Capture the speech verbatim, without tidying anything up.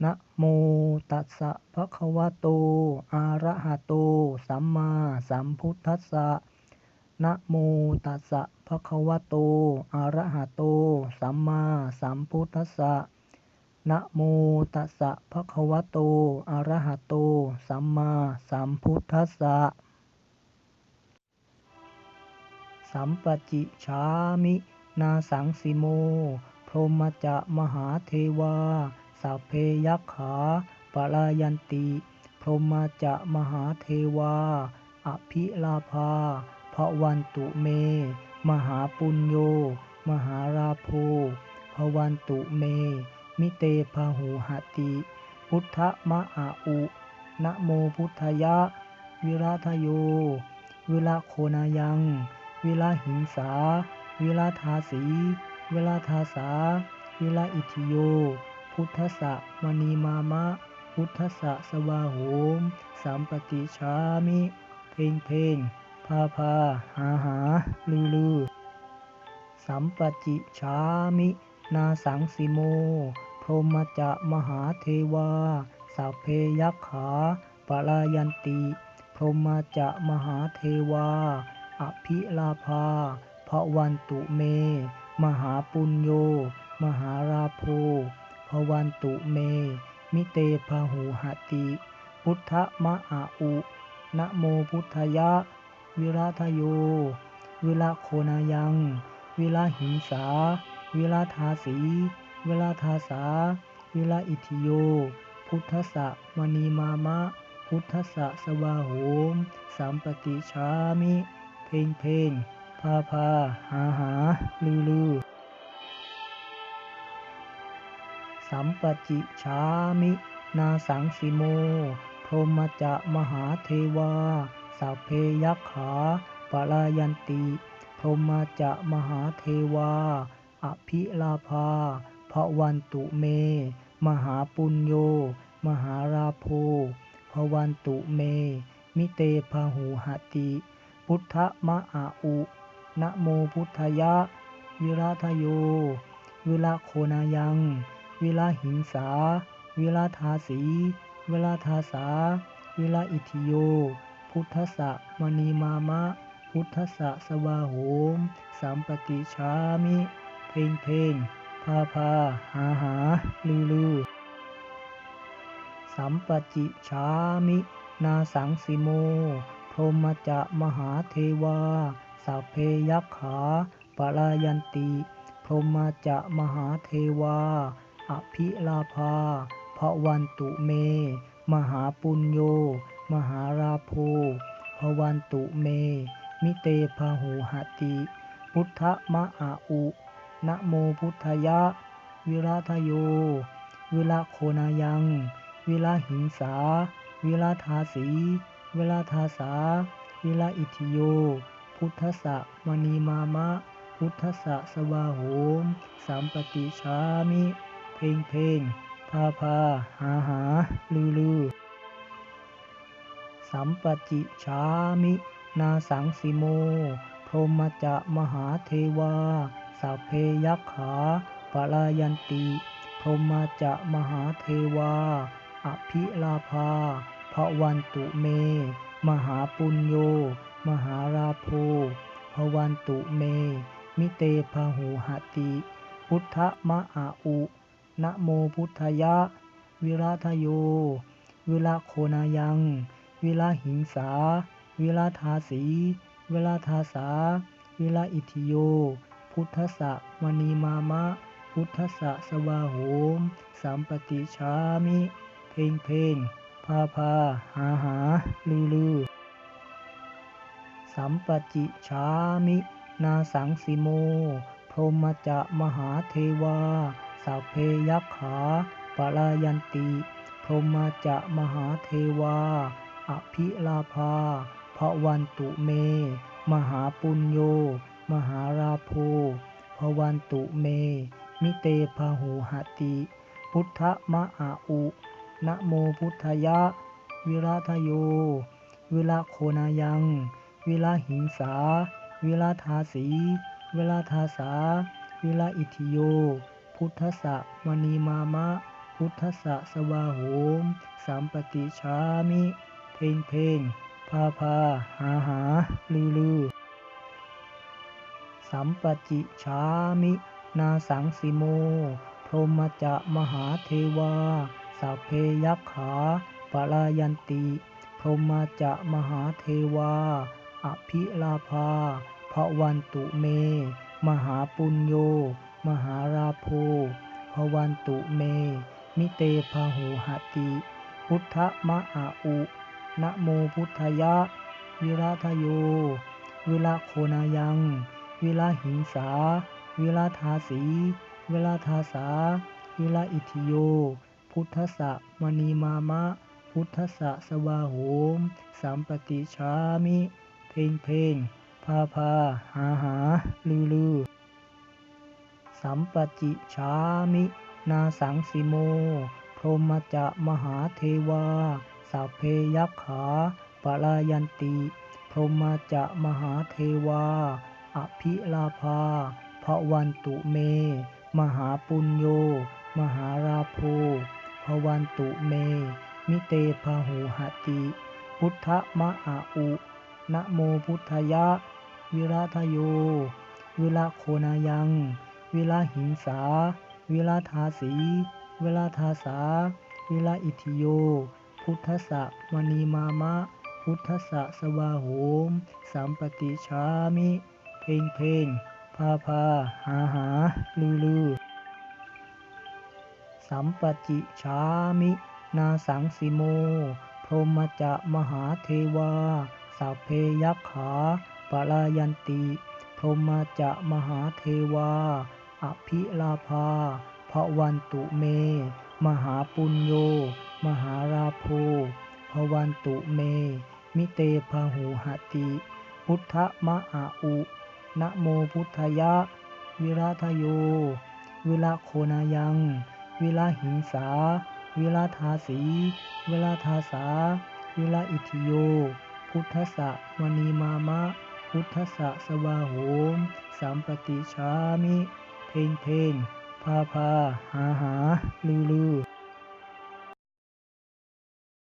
Namo tassa bhagavato arahato sammāsambuddhassa. Namo tassa bhagavato arahato sammāsambuddhassa. Namo tassa bhagavato arahato sammāsambuddhassa. Sampacicchāmi nāsaṃsimo. Brahmā ca mahādevā sabbe yakkhā palāyanti. Brahmā ca mahādevā abhilābhā bhavantu me. Mahāpuñño mahālābho bhavantu me. Mite bāhuhati. Buddha ma a u. Namo buddhāya. Viradayo viragonāyaṃ virahiṃsā viradāsī viradāsā viraitthiyo buddhassa mānīmāma buddhassa svāhoma. Sampaṭicchāmi. เพ็งเพ็ง พาพา หาหา ฤๅฤๅ Sampacicchāmi nāsaṃsimo. Brahmā ca mahādevā sabbe yakkhā palāyanti. Brahmā ca mahādevā abhilābhā bhavantu me. Mahāpuñño mahālābho bhavantu me. Mite bāhuhati. Buddha ma a u. Namo buddhāya. Viradayo viragonāyaṃ virahiṃsā viradāsī viradāsā viraitthiyo buddhassa mānīmāma buddhassa svāhoma. Sampaṭicchāmi. เพ็งเพ็ง พาพา หาหา ฤๅฤๅ Sampacicchāmi nāsaṃsimo. Brahmā ca mahādevā sabbe yakkhā palāyanti. Brahmā ca mahādevā abhilābhā bhavantu me. Mahāpuñño mahālābho bhavantu me. Mite bāhuhati. Buddha ma a u. Namo buddhāya. Viradayo viragonāyaṃ virahiṃsā viradāsī viradāsā viraitthiyo buddhassa mānīmāma buddhassa svāhoma. Sampaṭicchāmi. เพ็งเพ็ง พาพา หาหา ฤๅฤๅ Sampacicchāmi nāsaṃsimo. Brahmā ca mahādevā sabbe yakkhā palāyanti. Brahmā ca mahādevā abhilābhā bhavantu me. Mahāpuñño mahālābho bhavantu me. Mite bāhuhati. Buddha ma a u. Namo buddhāya. Viradayo viragonāyaṃ virahiṃsā viradāsī viradāsā viraitthiyo buddhassa mānīmāma buddhassa svāhoma. Sampaṭicchāmi. เพ็งเพ็ง พาพา หาหา ฤๅฤๅ Sampacicchāmi nāsaṃsimo. Brahmā ca mahādevā sabbe yakkhā palāyanti. Brahmā ca mahādevā abhilābhā bhavantu me. Mahāpuñño mahālābho bhavantu me. Mite bāhuhati. Buddha ma a u. Namo buddhāya. Viradayo viragonāyaṃ virahiṃsā viradāsī viradāsā viraitthiyo buddhassa mānīmāma buddhassa svāhoma. Sampaṭicchāmi. เพ็งเพ็ง พาพา หาหา ฤๅฤๅ Sampacicchāmi nāsaṃsimo. Brahmā ca mahādevā sabbe yakkhā palāyanti. Brahmā ca mahādevā abhilābhā bhavantu me. Mahāpuñño mahālābho bhavantu me. Mite bāhuhati. Buddha ma a u. Namo buddhāya. Viradayo viragonāyaṃ virahiṃsā viradāsī viradāsā viraitthiyo buddhassa mānīmāma Buddhassa svāhoma sampaṭicchāmi. เพ็ง เพ็ง พา พา หา หา ฤา ฤา Sampaṭicchāmi nāsaṃsimo. Brahmā ca mahādevā sabbe yakkhā palāyanti. Brahmā ca mahādevā abhilābhā bhavantu me. Mahāpuñño mahālābho bhavantu me. Mite bāhuhati. Buddha ma a u. Namo buddhāya. Viradayo viragonāyaṃ virahiṃsā viradāsī viradāsā viraitthiyo buddhassa mānīmāma. Buddhassa svāhoma sampaṭicchāmi. เพ็ง เพ็ง พา พา หา หา ฤา ฤา Sampaṭicchāmi nāsaṃsimo. Brahmā ca mahādevā sabbe yakkhā palāyanti. Brahmā ca mahādevā abhilābhā bhavantu me. Mahāpuñño mahālābho bhavantu me. Mite bāhuhati. Buddha ma a u. Namo buddhāya. Viradayo viragonāyaṃ virahiṃsā viradāsī viradāsā viraitthiyo buddhassa mānīmāma. Buddhassa svāhoma sampaṭicchāmi. เพ็ง เพ็ง พา พา หา หา ฤา ฤา Sampaṭicchāmi nāsaṃsimo. Brahmā ca mahādevā sabbe yakkhā palāyanti. Brahmā ca mahādevā abhilābhā bhavantu me. Mahāpuñño mahālābho bhavantu me. Mite bāhuhati. Buddha ma a u. Namo buddhāya. Viradayo viragonāyaṃ virahiṃsā viradāsī viradāsā viraitthiyo buddhassa mānīmāma. Buddhassa svāhoma sampaṭicchāmi. เพ็ง เพ็ง พา พา หา หา ฤา ฤา